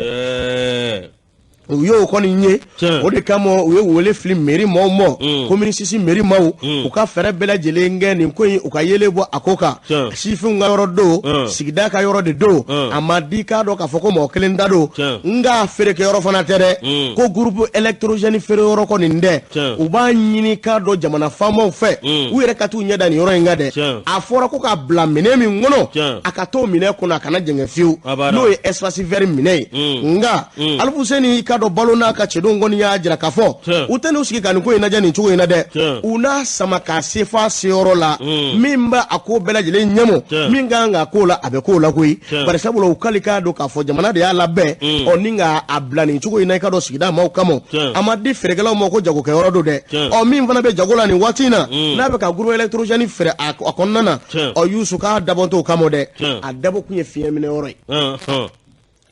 A: U y'o kɔni ye, o de kama u ye wele fili mairie maaw ma, commune 6 mairie maaw, u ka fɛɛrɛ bɛɛ lajɛlen kɛ nin ko in, u ka yelen bɔ a ko kan. Sifinw ka yɔrɔ don, sigida ka yɔrɔ de don, a ma di k'a dɔn k'a fɔ ko mɔgɔ kelen ta don, nka feerekɛyɔrɔ fana tɛ dɛ, ko groupe électrogène feere yɔrɔ kɔni dɛ. U b'a ɲini k'a dɔn jamana faamaw fɛ, u yɛrɛ ka t'u ɲɛ da nin yɔrɔ in kan dɛ. A fɔra ko k'a bila minɛn min kɔnɔ, a ka t'o minɛn kɔnɔ, a kana jɛngɛ fiyewu, n'o ye espace vert minɛ ye. Nka Alifuseni ka dɔn balo n'a ka cɛdenw kɔni y'a jira k'a fɔ u tɛ n'u sigi ka nin ko in lajɛ nin cogo in na dɛ, u n'a sama k'a se f'a seyɔrɔ la, min b'a a ko bɛɛ lajɛlen ɲɛmɔ, min kan ka k'o la, a bɛ k'o la koyi. Bari sabula u k'ale k'a dɔn k'a fɔ jamana de y'a labɛn, ɔ ni ka a bila nin cogo in na, i ka dɔn sigida maaw kama, a ma di feerekɛlaw ma ko jagokɛyɔrɔ don dɛ. Ɔ min fana bɛ jago la nin waati in na, n'a bɛ ka groupe électrogène feere a kɔnɔna na, ɔ Yusu, k'a dabɔ t'o kama dɛ, a dabɔ kun ye fiɲɛ minɛ yɔrɔ ye.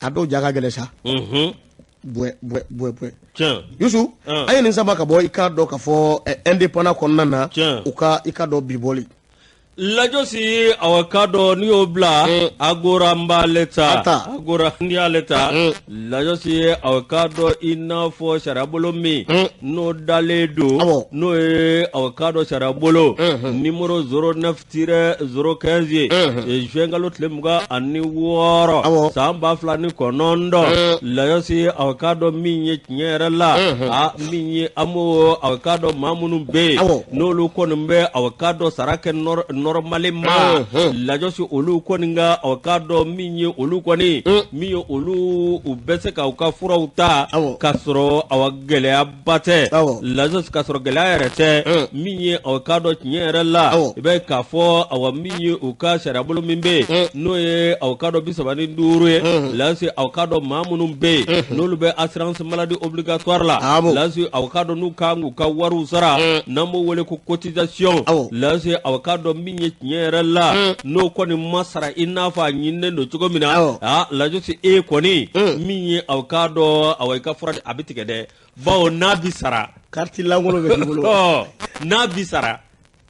A: A dɔw ja ka gɛlɛn sa, bwɛ bwɛ bwɛ bwɛ. Yusu, an ye nin sama ka bɔ i k'a dɔn k'a fɔ Indépendant kɔnɔna na, u ka i k'a dɔn bi bɔli.
B: Lajɔsi, awa ka dɔn n'i y'o bila Agora, n b'ale ta. Agora, n'i y'ale ta, Lajɔsi, awa ka dɔn i n'a fɔ sariyabolo min n'o dalen don, n'o ye awa ka dɔn sariyabolo numéro 09-015 ye, juin kalo tile 26 san 2009. Lajɔsi, awa ka dɔn min ye tiɲɛ yɛrɛ la, a min ye an b'o awa ka dɔn maa minnu bɛ yen n'olu kɔni bɛ awa ka dɔn sara kɛ normalement, Lajɔsi, olu kɔni ka aw k'a dɔn min ye olu kɔni min ye olu u bɛ se ka u ka furaw ta ka sɔrɔ awa gɛlɛyaba tɛ, Lajɔsi, ka sɔrɔ gɛlɛya yɛrɛ tɛ. Min ye aw k'a dɔn tiɲɛ yɛrɛ la, i bɛ k'a fɔ awa min ye u ka sariyabolo min bɛ yen, n'o ye aw k'a dɔn 35 ye, Lajɔsi, aw k'a dɔn maa minnu bɛ yen n'olu bɛ assurance maladie obligatoire la, Lajɔsi, aw k'a dɔn n'u kan k'u ka wariw sara, n'an b'o wele ko cotisation, Lajɔsi, aw k'a dɔn min ye tiɲɛ yɛrɛ la, n'o kɔni ma sara i n'a fɔ a ɲininen don cogo min na, aa Lajɔsi, e kɔni min ye aw k'a dɔn awa i ka fura a bɛ tigɛ dɛ, bawo n'a bi sara
A: Carte lankolon bɛ k'i bolo.
B: N'a bi sara.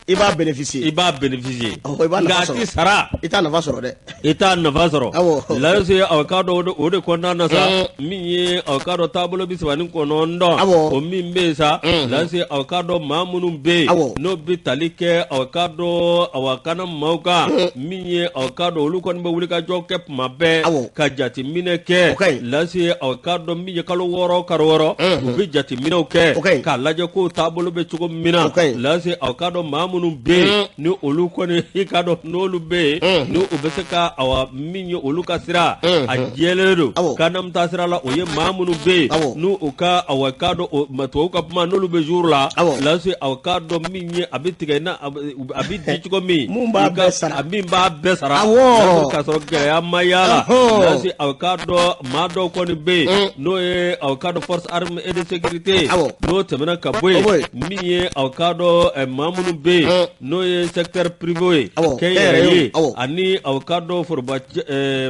A: I b'a bénéficier.
B: I b'a bénéficier.
A: Awɔ, i b'a
B: nka
A: nafa
B: a
A: sɔrɔ.
B: ti sara.
A: I t'a nafa sɔrɔ dɛ.
B: I t'a nafa sɔrɔ.
A: Awɔ.
B: Lase aw k'a dɔn o de kɔnɔna na sa, min ye aw k'a dɔn taabolo 39,
A: Awɔ.
B: o min bɛ yen sa, lase aw k'a dɔn maa minnu bɛ yen,
A: Awɔ.
B: n'o bɛ tali kɛ aw k'a dɔn awa kana maaw kan, min ye aw k'a dɔn olu kɔni bɛ wuli ka jɔ kɛ tuma bɛɛ,
A: Awɔ.
B: ka jateminɛ kɛ.
A: O ka ɲi.
B: Lase aw k'a dɔn min ye kalo 6 kalo 6, u bɛ jateminɛw
A: O
B: kɛ
A: ka ɲi.
B: k'a lajɛ k'o taabolo bɛ cogo min na.
A: O ka ɲi.
B: Lase aw k'a dɔn maa minnu bɛ yen, ni olu kɔni i k'a dɔn n'olu bɛ yen, ni u bɛ se ka awa min ye olu ka sira a jɛlen don,
A: Awɔ.
B: CANAM ta sira la, o ye maa minnu bɛ yen,
A: Awɔ.
B: n'u u ka awa k'a dɔn o ma tubabu ka kuma n'olu bɛ jour la.
A: Awɔ.
B: Lase aw k'a dɔn min ye a bɛ tigɛ na a bɛ di cogo min,
A: Mun b'a
B: i ka-
A: bɛɛ sara.
B: a min b'a bɛɛ sara.
A: Awɔ.
B: Lase k'a sɔrɔ gɛlɛya ma y'a la.
A: Ɔhɔn.
B: Lase aw k'a dɔn maa dɔw kɔni bɛ yen, n'o ye aw k'a dɔn force armée et de sécurité,
A: Awɔ.
B: n'o tɛmɛna ka bɔ
A: O bɔ
B: yen,
A: yen.
B: min ye aw k'a dɔn maa minnu bɛ yen, n'o ye secteur privé ye,
A: Awɔ,
B: kɛnyɛrɛye,
A: kɛnyɛrɛye, awɔ.
B: ani aw k'a dɔn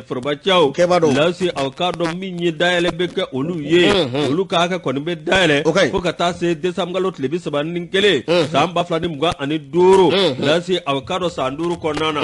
B: forobacɛw,
A: Kɛba dɔw.
B: lase aw k'a dɔn min ye dayɛlɛ bɛ kɛ olu ye, olu ka hakɛ kɔni bɛ dayɛlɛ
A: O ka ɲi.
B: fo ka taa se décembre kalo tile 31 san 2025, lase aw k'a dɔn san 5 kɔnɔna na,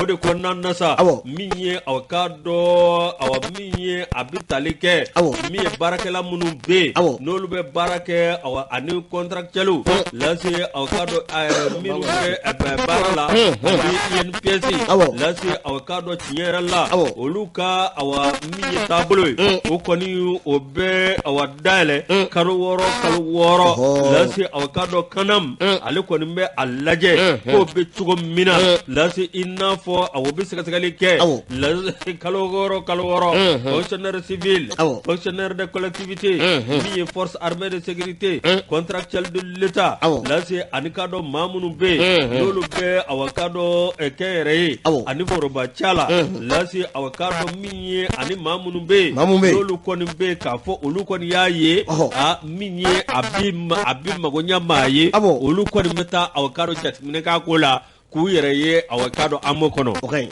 B: o de kɔnɔna na sa,
A: Awɔ.
B: min ye aw k'a dɔn awa min ye a bɛ tali kɛ,
A: Awɔ.
B: min ye baarakɛla minnu bɛ yen,
A: Awɔ.
B: n'olu bɛ baara kɛ awa ani contractuels, lase aw k'a dɔn minnu bɛ baara la ani INPS,
A: Awɔ.
B: lase aw k'a dɔn tiɲɛ yɛrɛ la,
A: Awɔ.
B: olu ka awa min ye taabolo ye, o kɔni o bɛ awa dayɛlɛ kalo 6 kalo 6.
A: Ɔhɔ.
B: Lase aw k'a dɔn CANAM ale kɔni bɛ a lajɛ k'o bɛ cogo min na, lase i n'a fɔ awɔ bɛ sɛgɛsɛgɛli kɛ.
A: Awɔ.
B: Lase kalo 6 kalo 6, fonctionnaire civil,
A: Awɔ.
B: fonctionnaire de collectivité, min ye force armée de sécurité, contractuel de l'État,
A: Awɔ.
B: lase ani k'a dɔn maa minnu bɛ yen, n'olu bɛ awa k'a dɔn kɛnyɛrɛye ye,
A: Awɔ.
B: ani foroba ca la, lase awa k'a dɔn min ye ani maa minnu bɛ yen,
A: Maa minnu bɛ yen.
B: n'olu kɔni bɛ yen k'a fɔ olu kɔni y'a ye,
A: Ɔhɔ.
B: a min ye a bɛ mago ɲɛ maa ye,
A: Awɔ.
B: olu kɔni bɛ taa awa k'a dɔn jateminɛ k'a ko la k'u yɛrɛ ye awa k'a dɔn AMO kɔnɔ.
A: O ka ɲi.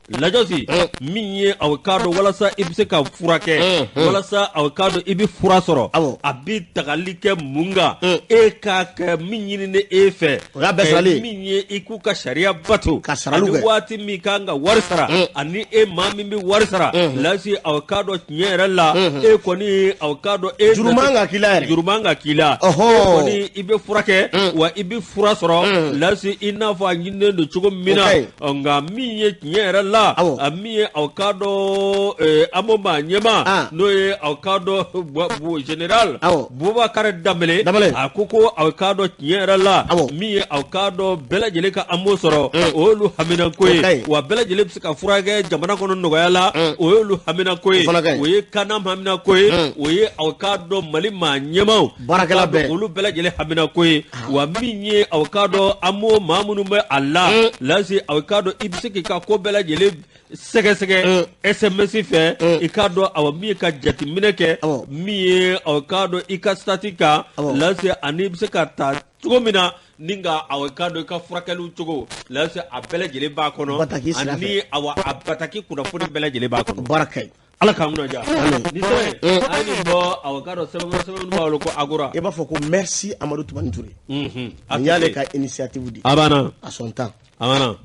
B: Lajɔsi min ye aw k'a dɔn walasa i bɛ se ka furakɛ, walasa aw k'a dɔn i bɛ fura sɔrɔ,
A: Awɔ.
B: a bɛ tagali kɛ mun kan, e k'a kɛ min ɲini e fɛ,
A: O y'a bɛɛ sarali ye.
B: min ye i k'u ka sariya bato,
A: Ka saraliw
B: ani
A: kɛ.
B: waati min kan ka wari sara, ani e maa min bɛ wari sara, lasi aw k'a dɔn tiɲɛ yɛrɛ la, e kɔni aw k'a dɔn e
A: Juru man ka k'i la yɛrɛ.
B: juru man ka k'i la.
A: Ɔhɔ.
B: E kɔni i bɛ furakɛ wa i bɛ fura sɔrɔ, lasi i n'a fɔ a ɲininen don cogo min
A: O
B: na.
A: ka ɲi.
B: Ɔ, nka min ye tiɲɛ yɛrɛ la,
A: Awɔ.
B: a min ye aw k'a dɔn AMO maa ɲɛmaa,
A: Ah.
B: n'o ye aw k'a dɔn général
A: Awɔ.
B: Bubakari Danbele,
A: Danbele.
B: a ko ko aw k'a dɔn tiɲɛ yɛrɛ la,
A: Awɔ.
B: min ye aw k'a dɔn bɛɛ lajɛlen ka AMO sɔrɔ, o y'olu haminanko
A: O
B: ye,
A: ka ɲi.
B: wa bɛɛ lajɛlen bɛ se ka furakɛ jamana kɔnɔ nɔgɔya la, o y'olu haminanko ye,
A: O fana ka ɲi.
B: o ye CANAM haminanko ye, o ye aw k'a dɔn Mali maa ɲɛmaaw
A: Baarakɛla bɛɛ.
B: olu bɛɛ lajɛlen haminanko ye, wa min ye aw k'a dɔn AMO maa minnu bɛ a la, lase aw k'a dɔn i bɛ se k'i ka ko bɛɛ lajɛlen sɛgɛsɛgɛ SMS fɛ, i k'a dɔn awa min ye ka jateminɛ kɛ,
A: Awɔ.
B: min ye aw k'a dɔn i ka statut kan,
A: Awɔ.
B: lase ani i bɛ se ka ta cogo min na ni ka aw k'a dɔn i ka furakɛliw cogo, lase a bɛɛ lajɛlen b'a kɔnɔ,
A: Bataki sira fɛ.
B: ani awa a bataki kunnafoni bɛɛ lajɛlen b'a kɔnɔ.
A: Baara ka ɲi.
B: Ala k'an kunna diya.
A: Amin.
B: Ni sɛbɛn an ye nin bɔ aw k'a dɔn sɛbɛn b'a wele ko Agora.
A: I b'a fɔ ko merci Amadu Tumani Ture.
B: Nin
A: Nin y'ale ka initiative de ye.
B: A banna.
A: A son temps.
B: A banna.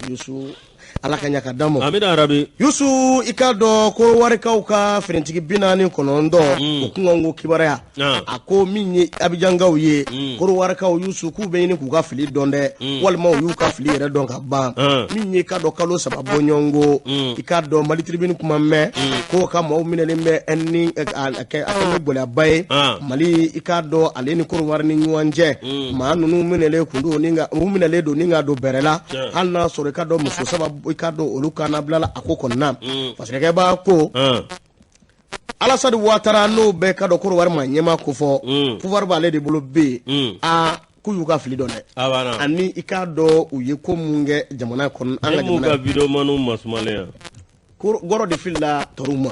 A: Yusu, Ala ka ɲa ka d'an ma.
B: Amina rabi.
A: Yusu, i k'a dɔn ko warikaw ka finitigi 49 o kunkanko kibaruya, a ko min ye Abijankaw ye, Korowarikaw Yusu k'u bɛ ɲini k'u ka fili dɔn dɛ, walima u y'u ka fili yɛrɛ dɔn ka ban. Min ye i k'a dɔn kalo 3 bɔɲɔgɔnko, i k'a dɔn Mali Tribune kuma mɛn k'o ka maaw minɛlen bɛ ni a kɛ ni gɛlɛyaba ye Mali, i k'a dɔn ale ni Korowari ni ɲɔgɔn cɛ, maa ninnu minɛlen kun don ni ka u minɛlen don ni ka don bɛrɛ la, hali n'a sɔrɔ i k'a dɔn muso 3, i k'a dɔn olu kana bilala a ko kɔnɔna. Fasirikɛba ko Alasani Watara n'o bɛɛ ka dɔn Korowari ma ɲɛma ko fɔ, pouvoir b'ale de bolo bɛ yen, aa k'u y'u ka fili dɔn dɛ, ani i k'a dɔn u ye ko mun kɛ jamana kɔnɔ, an ka jamana.
B: ka videomaniw masumalen yan.
A: Gɔrɔ de filila tɔrɔw ma.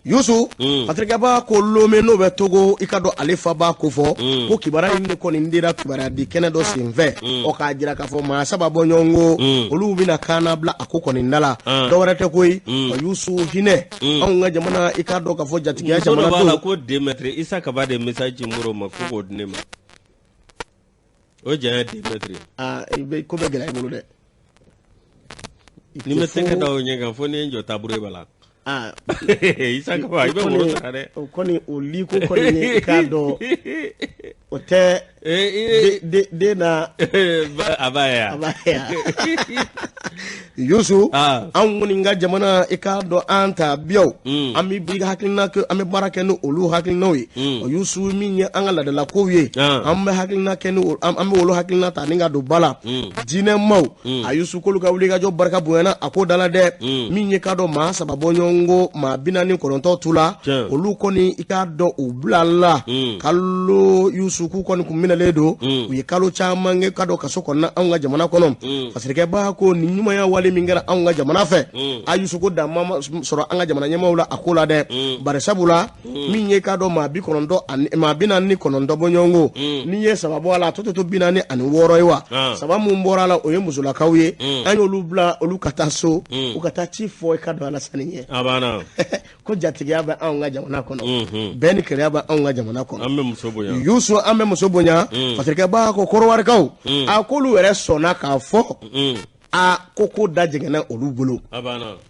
A: Yusu, Patirikɛba ko Lome n'o bɛ Togo, i ka dɔn ale fa b'a ko fɔ ko kibaruya in de kɔni dira kibaruya di kɛnɛ dɔ senfɛ, ɔ k'a jira k'a fɔ maa 3 bɔ ɲɔgɔn ko olu bɛna kaana bila a ko kɔni da la, dɔwɛrɛ tɛ koyi. Ɔ Yusu, hinɛ anw ka jamana, i k'a dɔn k'a fɔ jatigiya jamana
B: don. Muso dɔ b'a la ko Demetri Isa Kaba de message ci Moro ma ko k'o di ne ma. O janya ye 2 mètres ye.
A: Aa, i bɛ ko bɛ gɛlɛya i bolo dɛ.
B: Ni bɛ tɛgɛ da o ɲɛ kan fo ni ye n jɔ tabouret ba la.
A: Aa,
B: Isa Kaba, i bɛ woro sara dɛ.
A: O kɔni, o liko kɔni ye, i k'a dɔn, o tɛ den na.
B: A b'a ye.
A: A b'a ye. Yusu, anw kɔni ka jamana, i k'a dɔn, an ta biyaw, an bɛ hakilina kɛ, an bɛ baara kɛ ni olu hakilinaw ye. Yusu, min ye an ka laadalakow ye, an bɛ hakilina kɛ ni, an bɛ olu hakilina ta ni ka don ba la. Diinɛmaw a Yusu, k'olu ka wulikajɔ barika bonyana a ko da la dɛ. Min ye k'a dɔn maa 3 bɔ ɲɔgɔn ko maa 49 tu la, olu kɔni, i k'a dɔn, u bilala kalo. Yusu, k'u kɔni kun minɛlen don, u ye kalo caman kɛ ka dɔn kaso kɔnɔna anw ka jamana kɔnɔ. Fasirikɛba ko nin ɲumanya wale min kɛra anw ka jamana fɛ, a Yusu, ko dan ma sɔrɔ an ka jamana ɲɛmaaw la a ko la dɛ. Bari sabula, min ye k'a dɔn maa 90 ani maa 49 bɔ ɲɔgɔn ko, n'i ye 3 bɔ a la, a tɔ tɛ to 46 ye wa. 3 mun bɔra a la, o ye musolakaw ye. An y'olu bila, olu ka taa so, u ka taa ci fɔ i ka dɔn Alasani ye.
B: A banna.
A: Ko jatigiya bɛ anw ka jamana kɔnɔ, bɛn ni kelenya bɛ anw ka jamana kɔnɔ.
B: An bɛ muso bonya.
A: Yusu, an bɛ muso bonya. Fasirikɛba ko kɔrɔwarikaw, a k'olu yɛrɛ sɔnna k'a fɔ a ko da jɛngɛnna olu bolo,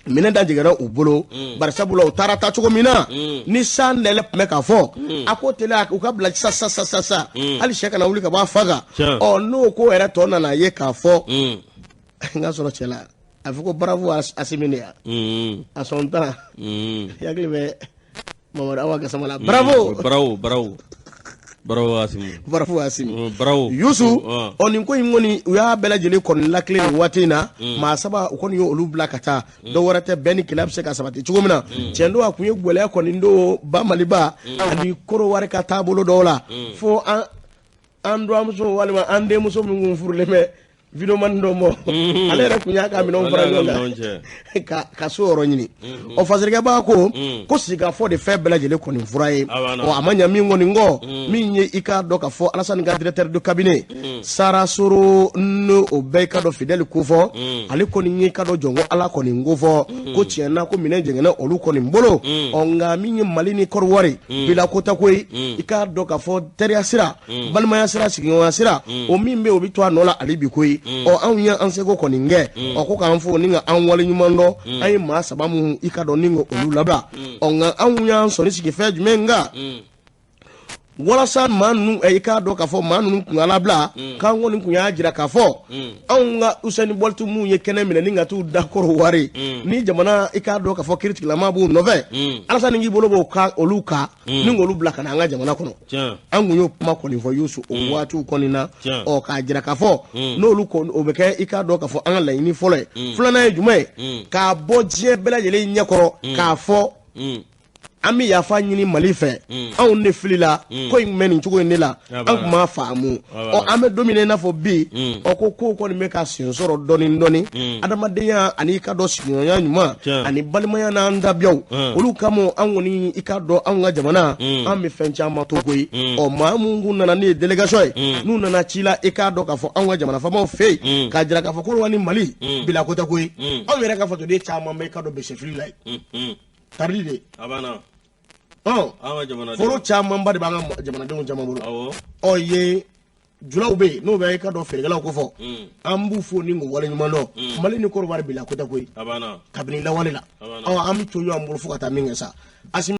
A: minɛ da jɛngɛnna u bolo. Bari sabula, u taara taa cogo min na, ni san nɛlɛ tun bɛ k'a fɔ a ko teliya, u ka bila sa sa sa sa sa, hali sɛ kana wuli ka bɔ a fa kan. Ɔ, n'o ko yɛrɛ tɔ nana ye k'a fɔ n ka sɔrɔ cɛ la, a fɔ ko bravo Asimi de ya a sɔn tan. I hakili bɛ Mamadu Awa Gasama la, bravo.
B: Bravo, bravo, bravo Asimi.
A: Bravo Asimi.
B: Bravo.
A: Yusu, ɔ, nin ko in kɔni, u y'a bɛɛ lajɛlen kɔni lakile nin waati in na. Maa 3, u kɔni ye olu bila ka taa. Dɔ wɛrɛ tɛ, bɛn ni kelenya bɛ se ka sabati cogo min na. Tiɲɛ don, a kun ye gɛlɛya kɔni don ba Maliba ani Korowari ka taabolo dɔw la, fo an dɔgɔmuso walima an denmuso min kun furulen bɛ vidéoman dɔ mɔ, ale yɛrɛ kun y'a ka minɛnw fara ɲɔgɔn kan ka so yɔrɔ ɲini. Ɔ, fasirikɛba ko sigikafɔ de fɛn bɛɛ lajɛlen kɔni fura ye. Ɔ, a ma ɲa min kɔni kɔ, min ye i k'a dɔn k'a fɔ Alasani ka directeur de cabinet Sara Soro, n'o o bɛɛ i k'a dɔn Fidèle kofɔ, ale kɔni ye i k'a dɔn jɔnko Ala kɔni kofɔ ko tiɲɛ na, ko minɛn jɛngɛnna olu kɔni bolo. Ɔ, nka min ye Mali ni Kɔrɔwari bila kota ko ye, i k'a dɔn k'a fɔ teriya sira, balimaya sira, sigiɲɔgɔnya sira, o min bɛ yen, o bɛ to a nɔ la hali bi koyi. Ɔ, anw ye an seko kɔni kɛ. Ɔ, ko k'an fo ni ka an wale ɲuman dɔn, an ye maa 3 mun i ka dɔn ni ka olu labila. Ɔ, nka anw y'an sɔnni sigi fɛn jumɛn kan walasa maa ninnu, i k'a dɔn k'a fɔ maa ninnu kun ka labila, k'an kɔni kun y'a jira k'a fɔ anw ka Usain Bolt mun ye kɛnɛ minɛ ni ka t'u da Kɔrɔwari ni jamana, i k'a dɔn k'a fɔ kiiritigilama b'u nɔfɛ, Alasani k'i bolo b'o kan olu kan ni k'olu bila ka na an ka jamana kɔnɔ. An kun y'o kuma kɔni fɔ Yusu o waatiw kɔni na. Ɔ, k'a jira k'a fɔ n'olu o bɛ kɛ, i k'a dɔn k'a fɔ an ka laɲini fɔlɔ ye. Filanan ye jumɛn ye? K'a bɔ diɲɛ bɛɛ lajɛlen ɲɛkɔrɔ k'a fɔ an bɛ yafa ɲini Mali fɛ, anw de filila, ko in bɛ nin cogo in de la, an tun m'a faamu. Ɔ, an bɛ don min na i n'a fɔ bi, ɔ, ko kow kɔni bɛ ka sen sɔrɔ dɔɔni dɔɔni, adamadenya ani i ka dɔn sigiɲɔgɔnya ɲuman ani balimaya n'an tabiyaw, olu kama an kɔni, i ka dɔn, anw ka jamana, an bɛ fɛn caman to koyi. Ɔ, maa mun kun nana ne ye délégation ye, n'u nana ci la, i k'a dɔn k'a fɔ anw ka jamana faamaw fɛ yen, k'a jira k'a fɔ ko ni Mali bila ko tɛ koyi. Anw yɛrɛ ka fasoden caman bɛ i ka dɔn bɛsɛfili la yen tarili de.
B: Ɔ,
A: foro camanba de b'an ka jamanadenw caman bolo. Ɔ, yen julaw bɛ yen, n'o bɛ i ka dɔn feerekɛlaw ko fɔ, an b'u fo ni k'u waleɲuman dɔn. Mali ni Kɔrɔwari bila ko tɛ koyi kabini lawale la. Ɔ, an bɛ to ɲɔgɔn bolo fo ka taa min kɛ sa. Asimi.